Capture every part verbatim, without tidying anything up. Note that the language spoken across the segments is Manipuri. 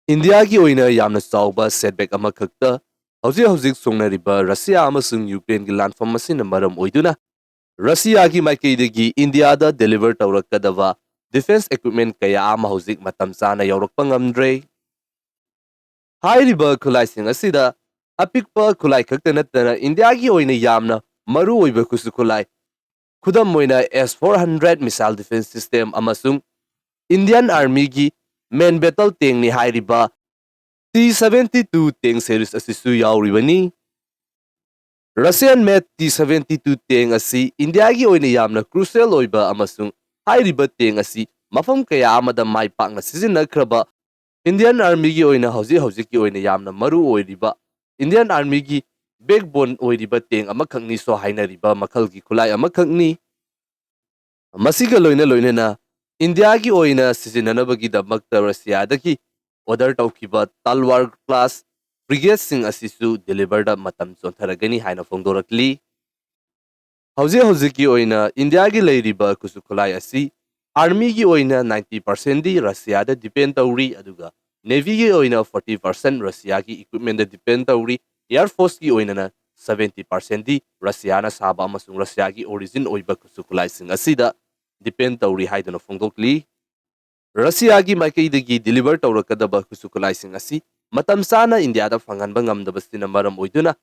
ꯏꯟꯗꯤꯌꯥꯒꯤ ꯑꯣꯏꯅ ꯌꯥꯝꯅ ꯆꯥꯎꯕ setback ꯑꯃꯈꯛꯇ ꯍꯧꯖꯤꯛ ꯍꯧꯖꯤꯛ ꯁꯣꯛꯅꯔꯤꯕ ꯔꯁꯤꯌꯥ ꯑꯃꯁꯨꯡ ꯌꯨꯀ꯭ꯔꯦꯟꯒꯤ ꯂꯥꯟꯐꯝ ꯑꯁꯤꯅ ꯃꯔꯝ ꯑꯣꯏꯗꯨꯅ ꯔꯁꯤꯌꯥꯒꯤ ꯃꯥꯏꯀꯩꯗꯒꯤ ꯏꯟꯗꯤꯌꯥꯗ deliver ꯇꯧꯔꯛꯀꯗꯕ defence equipment ꯀꯌꯥ ꯑꯃ ꯍꯧꯖꯤꯛ ꯃꯇꯝ ꯆꯥꯅ ꯌꯧꯔꯛꯄ ꯉꯝꯗ꯭ꯔꯦ꯫ ꯍꯥꯏꯔꯤꯕ ꯈꯨꯠꯂꯥꯏꯁꯤꯡ ꯑꯁꯤꯗ ꯑꯄꯤꯛꯄ ꯈꯨꯠꯂꯥꯏ ꯈꯛꯇ ꯅꯠꯇꯅ ꯏꯟꯗꯤꯌꯥꯒꯤ ꯑꯣꯏꯅ ꯌꯥꯝꯅ ꯃꯔꯨ ꯑꯣꯏꯕ ꯈꯨꯠꯁꯨ ꯈꯨꯠꯂꯥꯏ, ꯈꯨꯗꯝ ꯑꯣꯏꯅ S four hundred missile defence system ꯑꯃꯁꯨꯡ Indian Armyꯒꯤ main battle tankꯅꯤ ꯍꯥꯏꯔꯤꯕ T seventy two tank series ꯑꯁꯤꯁꯨ ꯌꯥꯎꯔꯤꯕꯅꯤ꯫ Russian made T seventy two tank ꯑꯁꯤ ꯏꯟꯗꯤꯌꯥꯒꯤ ꯑꯣꯏꯅ ꯌꯥꯝꯅ crucial ꯑꯣꯏꯕ ꯑꯃꯁꯨꯡ ꯍꯥꯏꯔꯤꯕ tank ꯑꯁꯤ ꯃꯐꯝ ꯀꯌꯥ ꯑꯃꯗ ꯃꯥꯏ ꯄꯥꯛꯅ ꯁꯤꯖꯤꯟꯅꯈ꯭ꯔꯕ Indian Armyꯒꯤ ꯑꯣꯏꯅ ꯍꯧꯖꯤꯛ ꯍꯧꯖꯤꯛꯀꯤ ꯑꯣꯏꯅ ꯌꯥꯝꯅ ꯃꯔꯨ ꯑꯣꯏꯔꯤꯕ Indian Armyꯒꯤ backbone ꯑꯣꯏꯔꯤꯕ tank ꯑꯃꯈꯛꯅꯤꯁꯨ ꯍꯥꯏꯅꯔꯤꯕ ꯃꯈꯜꯒꯤ ꯈꯨꯠꯂꯥꯏ ꯑꯃꯈꯛꯅꯤ꯫ ꯃꯁꯤꯒ ꯂꯣꯏꯅ ꯂꯣꯏꯅꯅ ꯏꯟꯗꯤꯌꯥꯒꯤ ꯑꯣꯏꯅ ꯁꯤꯖꯤꯟꯅꯅꯕꯒꯤꯗꯃꯛꯇ ꯔꯁꯤꯌꯥꯗꯒꯤ order ꯇꯧꯈꯤꯕ Talwar class frigateꯁꯤꯡ ꯑꯁꯤꯁꯨ deliverꯗ ꯃꯇꯝ ꯆꯣꯟꯊꯔꯒꯅꯤ ꯍꯥꯏꯅ ꯐꯣꯡꯗꯣꯔꯛꯂꯤ꯫ ꯍꯧꯖꯤꯛ ꯍꯧꯖꯤꯛꯀꯤ ꯑꯣꯏꯅ ꯏꯟꯗꯤꯌꯥꯒꯤ ꯂꯩꯔꯤꯕ ꯈꯨꯠꯁꯨ ꯈꯨꯠꯂꯥꯏ ꯑꯁꯤ Armyꯒꯤ ꯑꯣꯏꯅ ninety percentꯗꯤ ꯔꯁꯤꯌꯥꯗ depend ꯇꯧꯔꯤ, ꯑꯗꯨꯒ Navyꯒꯤ ꯑꯣꯏꯅ forty percent ꯔꯁꯤꯌꯥꯒꯤ equipmentꯗ depend ꯇꯧꯔꯤ, Air Forceꯀꯤ ꯑꯣꯏꯅꯅ seventy percentꯗꯤ ꯔꯁꯤꯌꯥꯅ ꯁꯥꯕ ꯑꯃꯁꯨꯡ ꯔꯁꯤꯌꯥꯒꯤ origin ꯑꯣꯏꯕ ꯈꯨꯠꯁꯨ ꯈꯨꯠꯂꯥꯏꯁꯤꯡ ꯑꯁꯤꯗ depend ꯇꯧꯔꯤ ꯍꯥꯏꯗꯨꯅ ꯐꯣꯡꯗꯣꯛꯂꯤ꯫ ꯔꯁꯤꯌꯥꯒꯤ ꯃꯥꯏꯀꯩꯗꯒꯤ deliver ꯇꯧꯔꯛꯀꯗꯕ ꯈꯨꯠꯁꯨ ꯈꯨꯠꯂꯥꯏꯁꯤꯡ ꯑꯁꯤ ꯃꯇꯝ ꯆꯥꯅ ꯏꯟꯗꯤꯌꯥꯗ ꯐꯪꯍꯟꯕ ꯉꯝꯗꯕꯁꯤꯅ ꯃꯔꯝ ꯑꯣꯏꯗꯨꯅ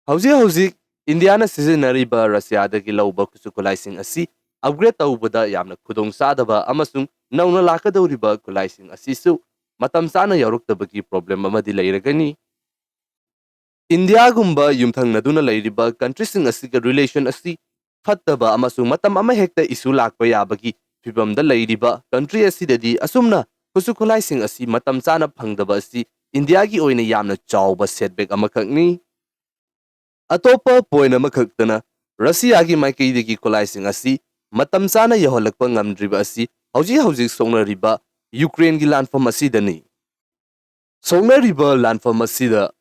ꯍꯧꯖꯤꯛ ꯍꯧꯖꯤꯛ ꯏꯟꯗꯤꯌꯥꯅ ꯁꯤꯖꯤꯟꯅꯔꯤꯕ ꯔꯁꯤꯌꯥꯗꯒꯤ ꯂꯧꯕ ꯈꯨꯠꯁꯨ ꯈꯨꯠꯂꯥꯏꯁꯤꯡ ꯑꯁꯤ upgrade ꯇꯧꯕꯗ ꯌꯥꯝꯅ ꯈꯨꯗꯣꯡ ꯆꯥꯗꯕ ꯑꯃꯁꯨꯡ ꯅꯧꯅ ꯂꯥꯛꯀꯗꯧꯔꯤꯕ ꯈꯨꯠꯂꯥꯏꯁꯤꯡ ꯑꯁꯤꯁꯨ ꯃꯇꯝ ꯆꯥꯅ ꯌꯧꯔꯛꯇꯕꯒꯤ problem ꯑꯃꯗꯤ ꯂꯩꯔꯒꯅꯤ꯫ ꯏꯟꯗꯤꯌꯥꯒꯨꯝꯕ ꯌꯨꯝꯊꯪꯅꯗꯨꯅ ꯂꯩꯔꯤꯕ countryꯁꯤꯡ ꯑꯁꯤꯒ relation ꯑꯁꯤ ꯐꯠꯇꯕ ꯑꯃꯁꯨꯡ ꯃꯇꯝ ꯑꯃꯍꯦꯛꯇ issue ꯂꯥꯛꯄ ꯌꯥꯕꯒꯤ ꯐꯤꯚꯝꯗ ꯂꯩꯔꯤꯕ country ꯑꯁꯤꯗꯗꯤ ꯑꯁꯨꯝꯅ ꯈꯨꯠꯁꯨ ꯈꯨꯠꯂꯥꯏꯁꯤꯡ ꯑꯁꯤ ꯃꯇꯝ ꯆꯥꯅ ꯐꯪꯗꯕ ꯑꯁꯤ ꯏꯟꯗꯤꯌꯥꯒꯤ ꯑꯣꯏꯅ ꯌꯥꯝꯅ ꯆꯥꯎꯕ setback ꯑꯃꯈꯛꯅꯤ꯫ ꯑꯇꯣꯞꯄ point ꯑꯃꯈꯛꯇꯅ ꯔꯁꯤꯌꯥꯒꯤ ꯃꯥꯏꯀꯩꯗꯒꯤ ꯈꯨꯠꯂꯥꯏꯁꯤꯡ ꯑꯁꯤ ꯃꯇꯝ ꯆꯥꯅ ꯌꯧꯍꯜꯂꯛꯄ ꯉꯝꯗ꯭ꯔꯤꯕ ꯑꯁꯤ ꯍꯧꯖꯤꯛ ꯍꯧꯖꯤꯛ ꯁꯣꯛꯅꯔꯤꯕ ꯌꯨꯀ꯭ꯔꯦꯟꯒꯤ ꯂꯥꯟꯐꯝ ꯑꯁꯤꯗꯅꯤ꯫ ꯁꯣꯛꯅꯔꯤꯕ ꯂꯥꯟꯐꯝ ꯑꯁꯤꯗ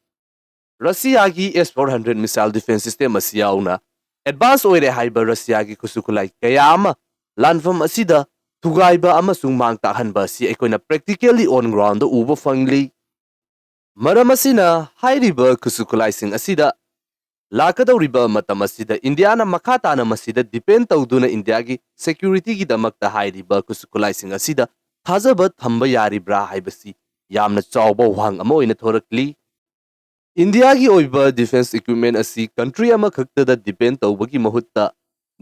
ꯔꯁꯤꯌꯥꯒꯤ S four hundred missile defence system ꯑꯁꯤ ꯌꯥꯎꯅ advance ꯑꯣꯏꯔꯦ ꯍꯥꯏꯕ ꯔꯁꯤꯌꯥꯒꯤ ꯈꯨꯠꯁꯨ ꯈꯨꯠꯂꯥꯏ ꯀꯌꯥ ꯑꯃ ꯂꯥꯟꯐꯝ ꯑꯁꯤꯗ ꯊꯨꯒꯥꯏꯕ ꯑꯃꯁꯨꯡ ꯃꯥꯡ ꯇꯥꯛꯍꯟꯕ ꯑꯁꯤ ꯑꯩꯈꯣꯏꯅ practically on ground ꯎꯕ ꯐꯪꯂꯤ꯫ ꯃꯔꯝ ꯑꯁꯤꯅ ꯍꯥꯏꯔꯤꯕ ꯈꯨꯠꯁꯨ ꯈꯨꯠꯂꯥꯏꯁꯤꯡ ꯑꯁꯤꯗ ꯂꯥꯛꯀꯗꯧꯔꯤꯕ ꯃꯇꯝ ꯑꯁꯤꯗ ꯏꯟꯗꯤꯌꯥꯅ ꯃꯈꯥ ꯇꯥꯅ ꯃꯁꯤꯗ depend ꯇꯧꯗꯨꯅ ꯏꯟꯗꯤꯌꯥꯒꯤ security ꯒꯤꯗꯃꯛꯇ ꯍꯥꯏꯔꯤꯕ ꯈꯨꯠꯁꯨ ꯈꯨꯠꯂꯥꯏꯁꯤꯡ ꯑꯁꯤꯗ ꯊꯥꯖꯕ ꯊꯝꯕ ꯌꯥꯔꯤꯕ꯭ꯔꯥ ꯍꯥꯏꯕꯁꯤ ꯌꯥꯝꯅ ꯆꯥꯎꯕ ꯋꯥꯍꯪ ꯑꯃ ꯑꯣꯏꯅ ꯊꯣꯔꯛꯂꯤ꯫ ꯏꯟꯗꯤꯌꯥꯒꯤ ꯑꯣꯏꯕ defence equipment ꯑꯁꯤ country ꯑꯃꯈꯛꯇꯗ depend ꯇꯧꯕꯒꯤ ꯃꯍꯨꯠꯇ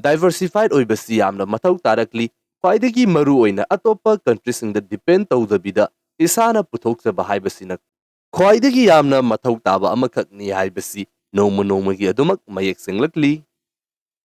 diversified ꯑꯣꯏꯕꯁꯤ ꯌꯥꯝꯅ ꯃꯊꯧ ꯇꯥꯔꯛꯂꯤ꯫ ꯈ꯭ꯋꯥꯏꯗꯒꯤ ꯃꯔꯨ ꯑꯣꯏꯅ ꯑꯇꯣꯞꯄ country ꯁꯤꯡꯗ depend ꯇꯧꯗꯕꯤꯗ ꯏꯁꯥꯅ ꯄꯨꯊꯣꯛꯆꯕ ꯍꯥꯏꯕꯁꯤꯅ ꯈ꯭ꯋꯥꯏꯗꯒꯤ ꯌꯥꯝꯅ ꯃꯊꯧ ꯇꯥꯕ ꯑꯃꯈꯛꯅꯤ ꯍꯥꯏꯕꯁꯤ ꯅꯣꯡꯃ ꯅꯣꯡꯃꯒꯤ ꯑꯗꯨꯃꯛ ꯃꯌꯦꯛ ꯁꯦꯡꯂꯛꯂꯤ꯫